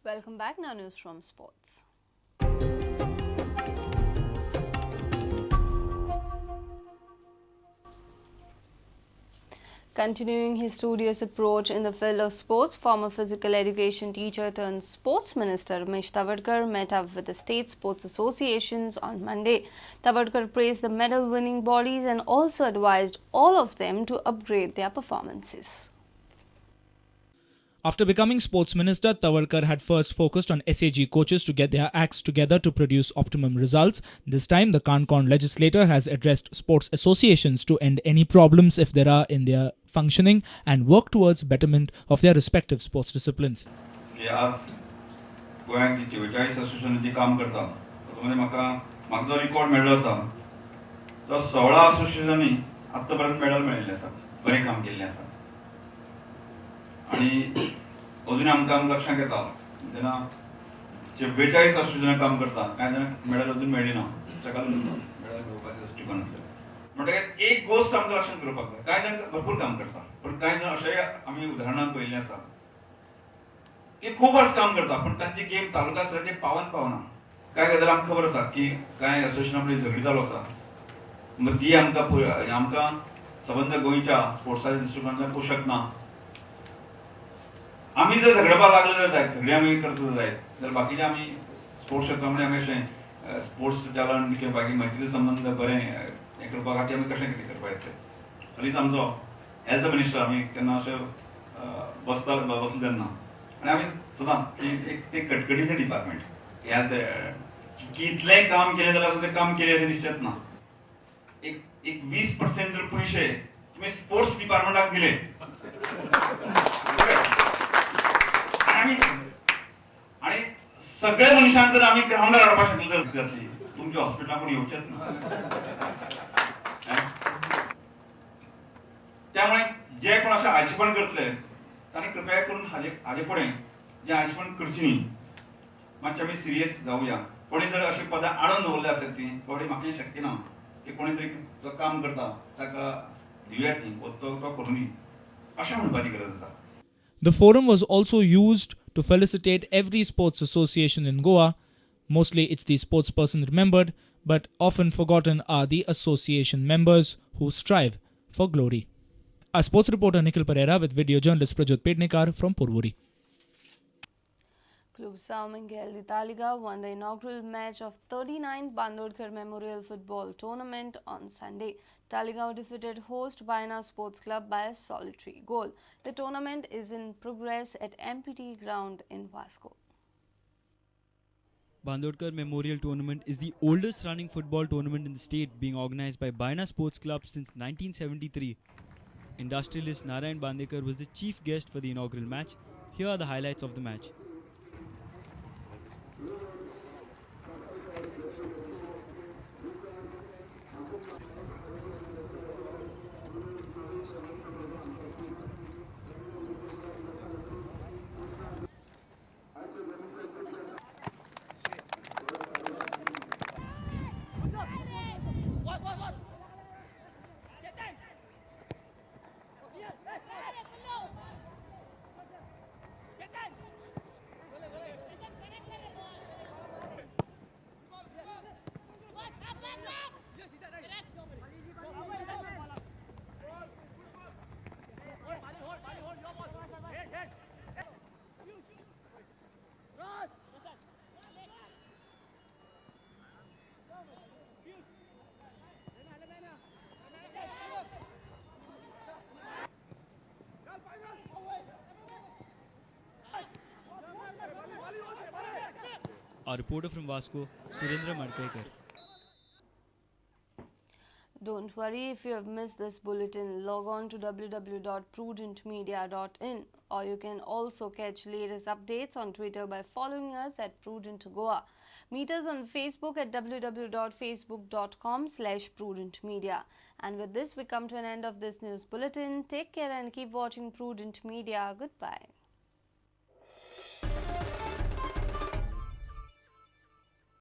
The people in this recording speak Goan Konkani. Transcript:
Welcome back. Now news from sports. Continuing his studious approach in the field of sports, former physical education teacher turned sports minister Ramesh Tawadkar met up with the state sports associations on Monday. Tawadkar praised the medal-winning bodies and also advised all of them to upgrade their performances. After becoming sports minister, Tawadkar had first focused on SAG coaches to get their acts together to produce optimum results. This time, the Canacona legislator has addressed sports associations to end any problems if there are in their functioning and work towards betterment of their respective sports disciplines. आज गोंयांत 44 असोसिएशनांचें काम करता, तातूंत म्हाका म्हाका जो रिकॉर्ड मेळ्ळो आसा तो 16 असोसिएशनांनी आतां पर्यंत मेडल मेळिल्लें आसा, बरें काम केल्लें आसा. आनी अजून आमकां लक्षांत येता जेन्ना 44 असोसिएशनां काम करता, कांय जाणांक मेडल अजून मेळ्ळी ना, स्ट्रगल मेडल घेवपाचें दृश्टिकोन आसलें. म्हणटकीर एक गोश्ट आमकां लक्षांत दवरपाक जाय, कांय जाण भरपूर काम करता, पूण कांय जाण अशेंय आमी उदाहरणां पळयल्लीं आसा की खूब वर्स काम करता पूण तांची गेम तालुका स्तराचेर पावन पावना. कांय गजाली आमकां खबर आसा की कांय असोसिएशनां मदीं झगडीं चालू आसा, मग ती आमकां आमकां सबंद गोंयच्या स्पोर्ट्साच्या दृश्टिकोनांतल्यान पोशक ना. आमी जर झगडपाक लागले जर जायत, झगडी आमी करता जायत जाल्यार बाकीचे आमी स्पोर्ट्स क्षेत्रामध्ये आमी अशें स्पोर्ट्स टॅलंट किंवा बाकी मैत्रीचे संबंद बरें हें करपा खातीर आमी कशें कितें करपाक येतलें. हालींच आमचो हेल्थ मिनिस्टर आमी तेन्ना अशें बसता बसले तेन्ना आनी आमी सदांच की एक तें कटकटीचें डिपार्टमेंट हेल्थ, कितलेंय काम केलें जाल्यार सुद्दां काम केलें अशें निश्चित ना. एक एक 20% जर पयशे तुमी स्पोर्ट्स डिपार्टमेंटाक दिले आनी सगळ्या मनशान जर आमी ग्रावंडार हाडपाक शकले तर जातली, तुमच्या हॉस्पिटलां कोण येवचेच ना. त्यामुळे जे कोण अशें आळशीपण करतले तांणी कृपया करून हाजे फुडें जें आळशीपण करचें न्ही, मातशें आमी सिरियस जावया. कोणी जर अशीं पदां आडोवन दवरल्या आसत ती बाबडी म्हाका हें शक्य ना की कोणी तरी जो काम करता ताका दिवया ती, तो करूं न्ही अशें म्हणपाची गरज आसा. The forum was also used to felicitate every sports association in Goa. Mostly it's the sports person remembered, but often forgotten are the association members who strive for glory. Our sports reporter Nikhil Pereira with video journalist Prajyot Pednekar from Porvorim. Club Sao Miguel de Taleigao won the inaugural match of 39th Bandodkar Memorial Football Tournament on Sunday. Taleigao defeated host Baina Sports Club by a solitary goal. The tournament is in progress at MPT ground in Vasco. Bandodkar Memorial Tournament is the oldest running football tournament in the state, being organized by Baina Sports Club since 1973. Industrialist Narayan Bandekar was the chief guest for the inaugural match. Here are the highlights of the match. Our reporter from Vasco, Surendra Madkaikar. Don't worry if you have missed this bulletin. Log on to www.prudentmedia.in, or you can also catch latest updates on Twitter by following us at Prudent Goa. Meet us on Facebook at www.facebook.com/prudentmedia. And with this, we come to an end of this news bulletin. Take care and keep watching Prudent Media. Goodbye.